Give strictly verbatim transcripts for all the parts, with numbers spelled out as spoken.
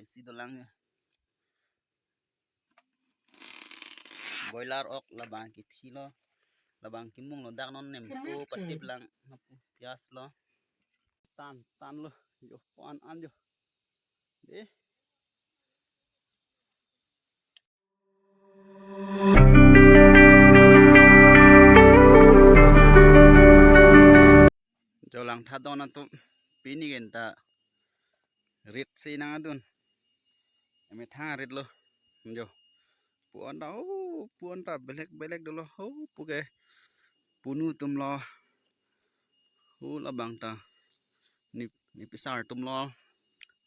Si dolang ya. Boiler ok labang kithi lo. Labang kimung lo, dak non nempo patip lang, lapu pias lo. Tan, tan lo. Jo, po-an an jo. Dei. Jo langtha don atum, pini ke anta rit si nangadun. Emethang rit lo. Jo. Pu-an ta, oh, pu-an ta belek belek dolo. Oh, pu ke punu atum lo. Oh, labang ta. Ne, nepisar atum lo.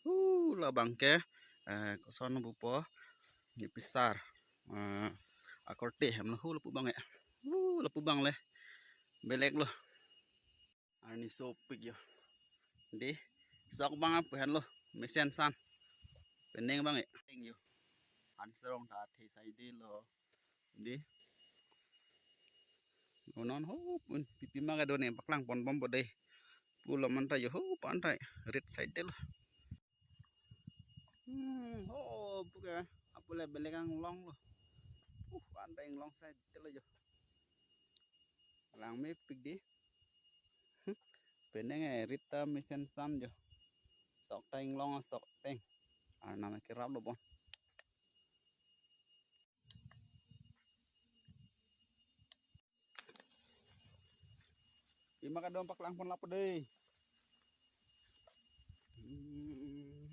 Oh, labang ke, eh, koson pupo. Nepisar. Eh, akorte hem lo. Oh, lapu abang ya. Oh, lapu abang le. Belek lo. Arni sopik jo. Dei, sok abang apu henlo, mesen san. Penang abang e, teng jo. An serong ta the saide lo. Dei. Onon ho pun, pi pima kedo ne paklang ponbom po dei. Pu lo man ta jo ho, pan ta rit saide lo. Hmm, ho, pu ke, apu le belek anglong lo. Uh, pan ta inglong saide lo jo. Langmepik dei. Penang e, rit ta mesen san jo. Sok ta inglong, sok teng. Arnam kerap lo bon. Pima kedo paklang pon lapu dei. Hmm.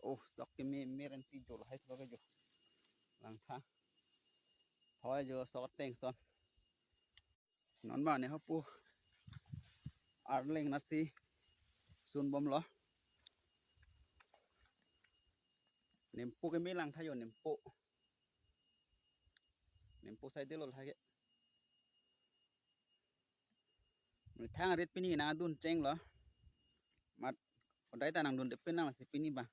Oh, sok keme meren ti jo lahai thok ke jo. Langtha. Thoi jo sok teng son. Non ma ne hapu. Arleng nasi sunbom lo. Nempo keme langtha jo, nempo. Nempo saide lo lahai ke. Methang rit pini nangdun cheng lo. Mat odai ta nangdun de pin nang si pini ba.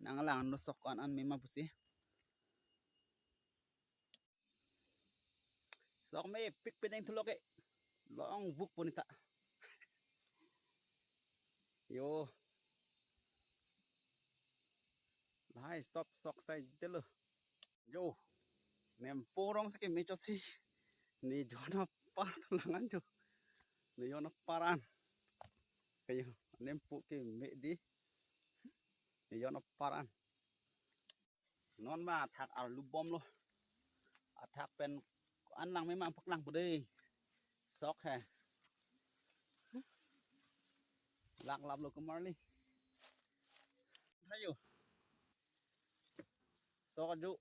Nanglang no sok ko-an an mema pusi. Sok mepik penang thulo ke. Long vuk pon ta. Jo. Lahai sop sok saide lo. Jo. Nempo rong si keme chot si. Ne jon apar thu lang an jo. Ne jon apar an. Kayo, nempo keme dei. Ne jon apar an. Non ma athak arlu bom lo. Athak pen ko-an lang mema paklang po dei. Sok he. Lak lap lo kumar li. Thayo. Sok aju.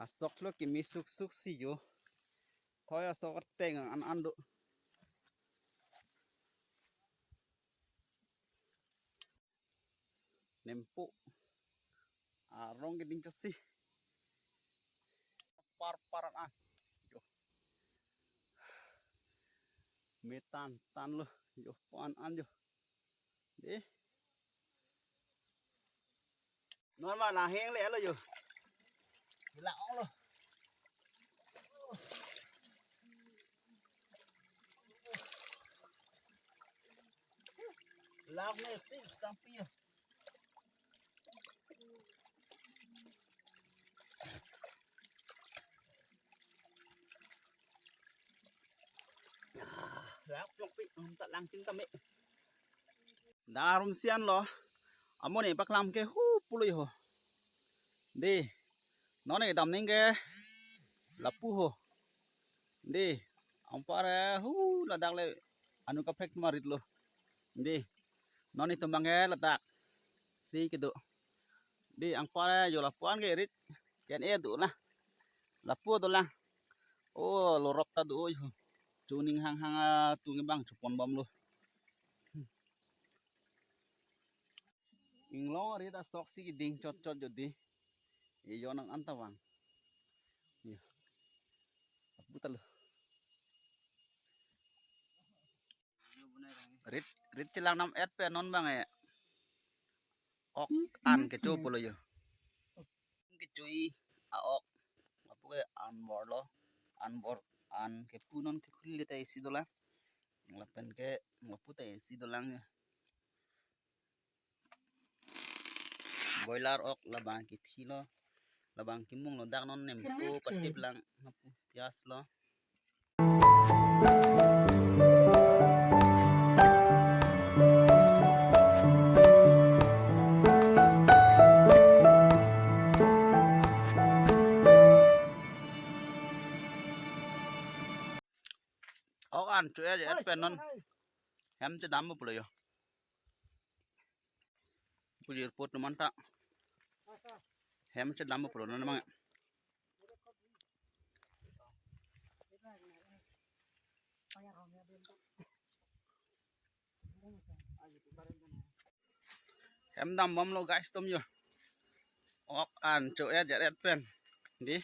Asok lo keme suk suk si jo. Thoi asok ateng an an do. Nempo. Arong keding kasi. Par paran ah. Jo. Metan tan lo. Jo, po-an an jo. Dei. Non ma naheng le lo jo. Ila ong lo. Lak ne pi sampi jo. Lak pok pi, um, ta lang ting tame. Darum sian lo. Amo ne paklang ke hu pului ho. Dei. Non ne dam ning ke lapu ho. Dei. Anpar, eh, hu ladak le anu kaprek ma rit lo. Dei. Non ne tumbang ke ladak. Si kedo. Dei, anpar, eh, jo lapu-an ke rit. Ken e do na. Lapu dolang. Oh, lorop ta do jo. Chuning hang hang atung abang chupon bom lo. Inglong rit asok si keding chot chot jo dei. Ejon an ta vang. Yo. Apu ta lo. Rit, rit chelang nam et pen non abang e. Ok an kecho pulo jo. Kechui a-ok. Apu ke an bor lo. An bor an kepu non ke khuli ta isi dolang. Lapen ke lapu ta isi dolang ya. Boiler ok labang kethilo, labang kimung lo, dak non nempo patip lang, lapu pias lo. Ok an cho-et-et pen non hem chedampo pulo jo. Pujir pot numan ta hem chedampo pulo non mang. Hem dambomlo guys atum jo. Ok an cho-et-et pen. Dei.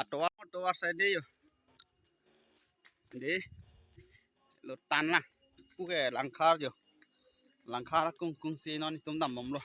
Atovar, atovar side dei jo. Dei. Lo tan lang. Puke langkhar jo. Langkhar kung kung si non itum dambomlo.